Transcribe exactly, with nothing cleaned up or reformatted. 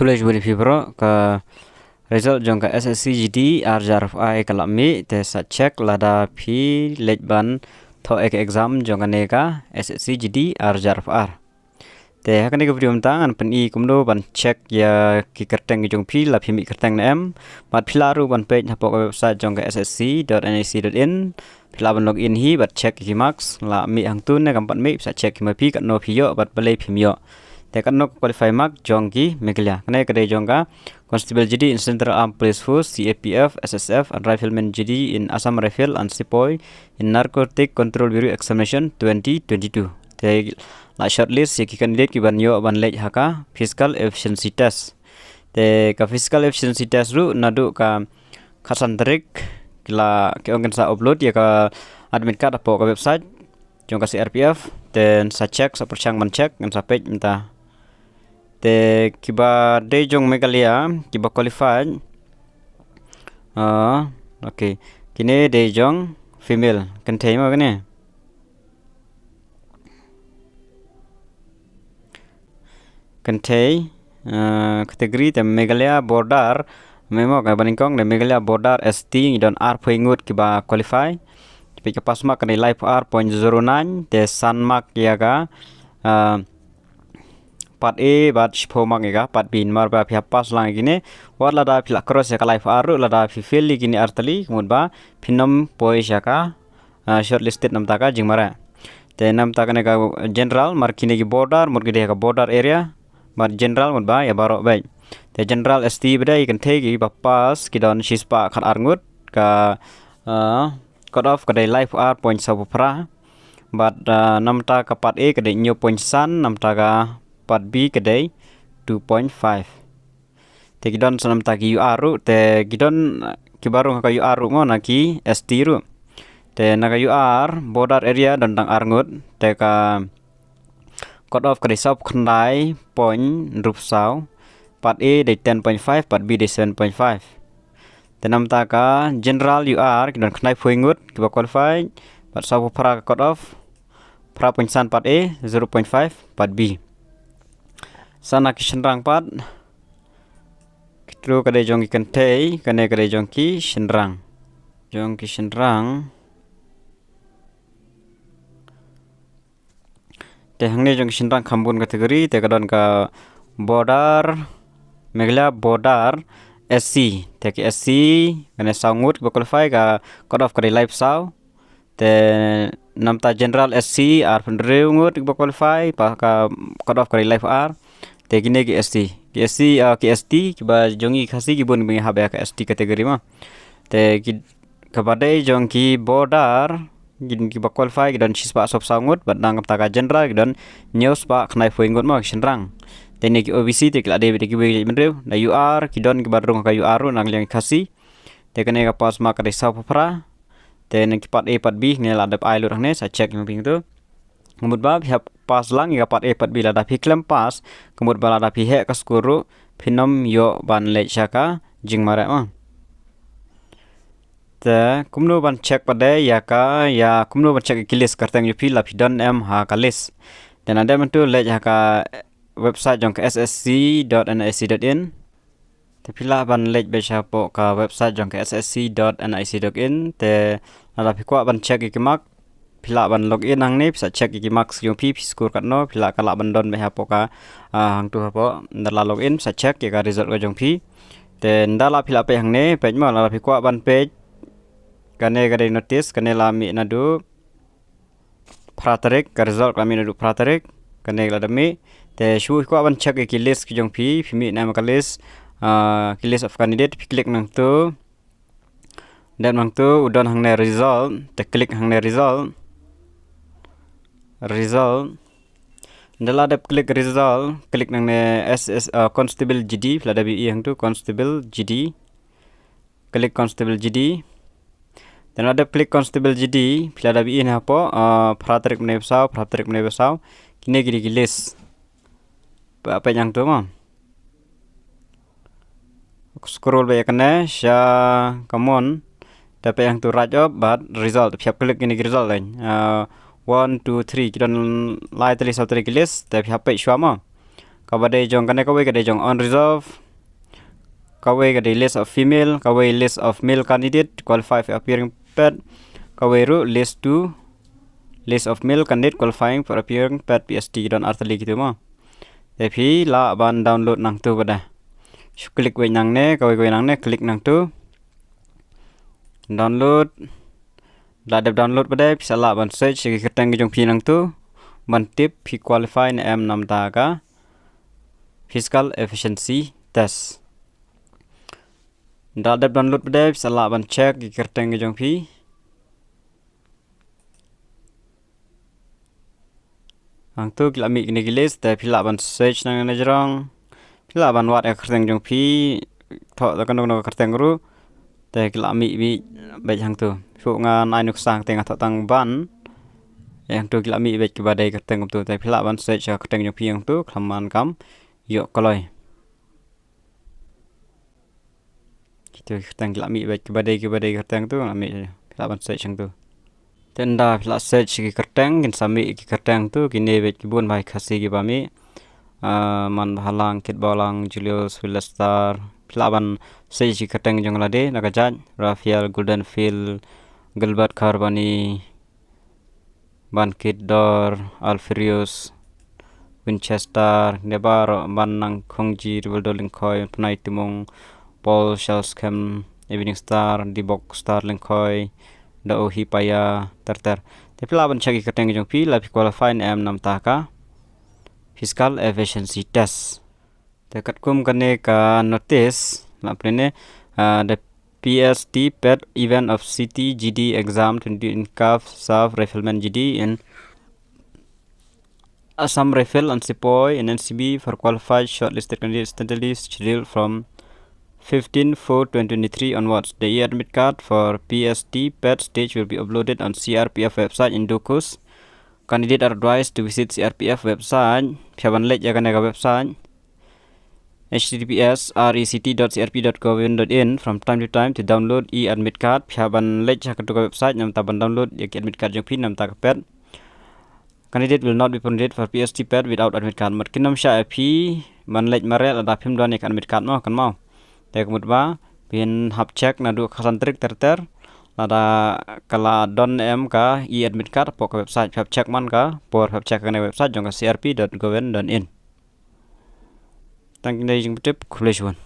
Khublei shibun ïa phi baroh. Ka result jong ka S S C G D ar hajar arphew ar ka la mih, te sa check lada phi leit ban thoh ïa ka exam jong kane ka S S C G D ar hajar arphew ar. Te ha kane ka video mynta ngan pyni kumno ban check ïa ki kyrteng jong phi, la phi mih kyrteng ne em. Bad phi lah ruh ban peit hapoh ka website jong ka S S C dot N I C dot in. Phi lah ban log in hi bad check ki marks, la mih hangtu ne kam pat mih, phi sa check hi ma phi katno phi ïoh bad balei phim ïoh. Te katno ka qualify mark jong ki Meghalaya. Kane ka dei jong ka Constable G D in Central Armed Police Force, C A P F, S S F, and Rifleman G D in Assam Rifle and Sepoy in Narcotic Control Bureau Examination twenty twenty-two. Te la shortlist ïa ki candidate ki ban ïoh ban leit ha ka physical efficiency test. Te ka physical efficiency test ruh naduh ka khatsan tarik ki la, ki ong kin sa upload ïa ka admit card hapoh ka website jong ka C R P F. Te ngan sa check, sa pyrshang ban check, ngan sa peit mynta. Te kiba dei jong Meghalaya, kiba qualified. Ah, okay. Kine dei jong female, kynthei mo kine. Kynthei, ah, category te Meghalaya border, memo ka banyngkong, te Meghalaya border S T ngi don arphew ngut kiba qualify. Te ka pass mark ka dei laiphew ar point zero nine, te san mark ïa ka, ah, part A bad shiphew mark ïa ka part B, namar ba phi hap pass lang ïa kine. Wat lada phi la cross ïa ka laiphew ar ruh, lada phi fail ïa kine artylli, ka mut ba phin ym poi sha ka, ah, shortlisted namar ka jingmareh. Te namar kane ka general, namar kine ki border, mut ki dei ka border area, bad general mut ba ïa baroh beit. Te general S T ba dei kynthei kiba pass ki don shispah khatar ngut, ka, ah, cut off ka dei laiphew ar point sawphew phra. Bad, ah, namar ka part A ka dei hynñiew point san, namar ka part B ka dei two point five. Te ki don sa namar ki U R ruh, te ki don, ah, kiba rung ha ka U R ruh mo, na ki S T ruh. Te na ka U R, border area don tang ar ngut, te ka cut off ka dei sawphew khyndai point hynriewphew saw, part A dei ten point five, part B dei seven point five. Te namar ka general U R ki don khyndaiphew ngut kiba qualify, bad sawphew phra ka cut off, phra point san part A, zero point five part B. Sa na ki shynrang pat, kito ka dei jong ki kynthei, kane ka dei jong ki shynrang. Jong ki shynrang. Te hangne jong ki shynrang kham bun category, te ka don ka border, Meghalaya border, S C. Te ki S C, kane saw ngut kiba qualify, ka cut off ka dei laiphew saw. Te namar general S C, arphew hynriew ngut kiba qualify, pa ka cut off ka dei laiphew ar. Te kine ki S T. Ki S T, ah, ki S T, kiba jong ngi Khasi ki bun ba ngi hap ïa ka S T category mo. Te ki, kaba dei jong ki border, ki, kiba qualify, ki don shispah sawphew saw ngut, bad na ka bynta ka general, ki don hynñiewspah khyndaiphew ngut mo ki shynrang. Te kine ki O B C, te ki la dei beit da kiwei ki jait bynriew, na U R, ki don kiba rung ha ka U R ruh na ka liang Khasi. Te kane ka pass mark ka dei sawphew phra. Te na ki part A, part B, ngi la dep ai lut hangne, sa check ïa ma phi hangtu. Ka mut ba phi hap pass lang ïa ka part A, part B, lada phi khlem pass, ka mut ba lada phi heh ka score ruh, phin ym ïoh ban leit sha ka jingmareh mo. Te kumno ban check pat de ïa ka, ïa kumno ban check ïa ki list kyrteng jong phi la phi don em ha ka list. Te nangta mynta leit ha ka website jong ka S S C dot N I C dot in. Te phi lah ban leit beit shapoh ka website jong ka S S C dot N I C dot in. Te lada phi kwah ban check ïa ki mark, phi lah ban log in hangne, phi sa check ïa ki marks jong phi, phi score katno, phi lah, ka lah ban don beit hapoh ka, ah, hangtu hapoh. Nda la log in, phi sa check ïa ka result ka jong phi. Te nda la phi lah peit hangne, peit mo, lada phi kwah ban peit. Kane ka dei notice, kane la mih naduh phra tarik, ka result ka la mih naduh phra tarik, kane ka la dep mih. Te shu kwah ban check ïa ki list ki jong phi, phi mih na ma ka list, ah, ki list of candidate, phi click nangtu. Dep nangtu, u don hangne result, te click hangne result. Result. Nda la dep click result, click nangne S S, ah, Constable G D, phi la dep ïohi hangtu, Constable G D. Click Constable G D. Te nda la dep click Constable G D, phi la dep ïohi hapoh, ah, phra tarik mynne ba saw, phra tarik mynne ba saw. Kine ki dei ki list. Peit hangtu mo. Scroll beit ïa kane, sha kamon. Te peit hangtu right up, bad result. Phi hap click kine ki result lane. Ah, one, two, three. Ki don lai tylli saw tylli ki list. Te phi hap peit shuwa mo. Kaba dei jong kane kawei ka dei jong unreserved. Kawei ka dei list of female, kawei list of male candidate qualify for appearing PET. Kawei ruh list two, list of male candidate qualifying for appearing PET PST, don artylli kitu mo. Te phi lah ban download nangtu bad da. Shu click wei nangne, kawei kawei nangne, click nangtu. Download. La dep download bad da, phi sa lah ban search ki kyrteng ki jong phi nangtu. Ban tip phi qualify ne em namta ka physical efficiency test. Da dep download bad da, phi sa lah ban check ki kyrteng ki jong phi. Hangtu ki la mih kine ki list, te phi lah ban search nangne jrong. Phi lah ban wad ïa ka kyrteng jong phi, thoh da kano kano ka kyrteng ruh. Te ki la mih beit hangtu. Shu ngan ai nuksa hangtu nga thoh tang ban. Ïa hangtu ki la mih beit kiba dei kyrteng kumtu. Te phi lah ban search ïa ka kyrteng jong phi hangtu, khlem man kam ïoh kloi. Kitu ki kyrteng ki la mih beit kiba dei, kiba dei kyrteng tu, la mih, phi lah ban search hangtu. Te ynda phi lah search ki kyrteng, kin sa mih ki kyrteng tu, kine beit ki bun bha ki Khasi kiba mih. Ah, Manbhalang, Kitbawlang, Julius, Willestar. Phi lah ban search ki kyrteng jong lade, na ka jait, Raphael, Goldenfield, Gilbert Kharbani, Bankit Dor, Alfrius, Winchester, ne baroh ban nang Khongji, Rivaldo Lyngkhoi, Pnai Timung, Paul Shalskem, Evening Star, Dibok Star Lyngkhoi, Da Ohi Paya, ter ter. Te phi lah ban check ki kyrteng jong phi, la phi qualify ne em namta ka physical efficiency test. Te katkum kane ka notice, la phi ne, ah, the P S T PET event of C T G D exam twenty in CAF, SAF, Rifleman G D in Assam Rifle and Sepoy in N C B for qualified shortlisted candidates tentatively scheduled from fifteen four twenty twenty-three onwards. The e-admit card for P S T PET stage will be uploaded on C R P F website in due course. Candidate are advised to visit C R P F website. Phi hap ban leit ïa kane ka website, H T T P S R E C T dot C R P dot gov dot in, from time to time to download e-admit card. Phi hap ban leit ha katu ka website namta ban download ïa ki admit card jong phi namta ka PET. Candidate will not be permitted for P S T PET without admit card. Mut kin ym shah ïa phi ban leit mareh lada phim don ïa ka admit card mo, kan mo. Te ka mut ba phin hap check naduh ka san tarik ter ter lada ka la don em ka e-admit card hapoh ka website. Phi hap check man ka por, phi hap check ha kane ka website jong ka C R P dot gov dot in. Tang kine jingpyntip, khublei shibun.